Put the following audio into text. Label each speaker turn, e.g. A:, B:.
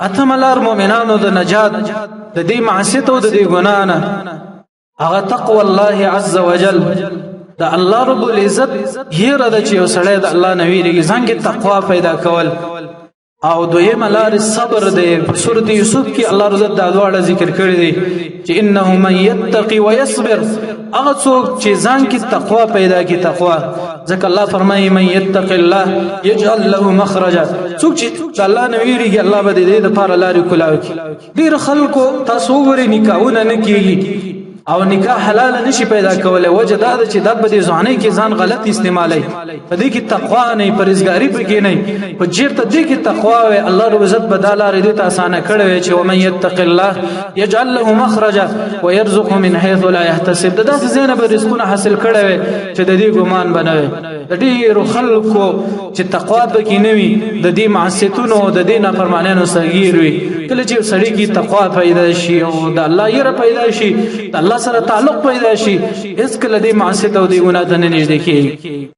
A: اتمه لار مؤمنانو د نجات د دې معصیت او د دې ګنا نه هغه تقوی الله عز وجل، د الله رب العزت یره د چې یو سړی د الله نه ویریږي، ځان کې تقوا پیدا کول. او دویمه لار صبر دی. په سورته یوسف کې الله رب عزت دا دواړه ذکر کړی دی چې انه من یتقی ويصبر، هغه څوک چې ځان کې تقوا پیدا کی. تقوا ځکه الله فرمایي من یتق الله یجعل له مخرجا، څوک چې الله نه ویریږي الله به دې د پاره لارې کولاو کی. ډیر خلکو تاسو وګورئ نکاحونه نه کیږي او نکاح حلال نشي پیدا کوله، وجه دا ده چې د په دې ځواني کې ځان غلط استعمالي، په دې کې تقوا نه، پرهیزګاری پکې نه. په چیرته دې کې تقوا وي الله رب عزت بدل دې ته اسانه کړی چې ومن یتق الله یجعل له مخرجا ويرزقه من حيث لا يحتسب. د داسې زینب رزقونه حاصل کړی چې د دې ګمان بنوي. د ډیرو خلکو چې تقوا پکې نه وي د دې معصیتونو د دې نافرمانانو سګیر وي. کله چې سړی کې تقوا پیدا شي او د الله یره پیدا شي، د الله سره تعلق پیدا شي، هیڅ کله دې معصیت او دې ګناه ته نه نږدې کیږي.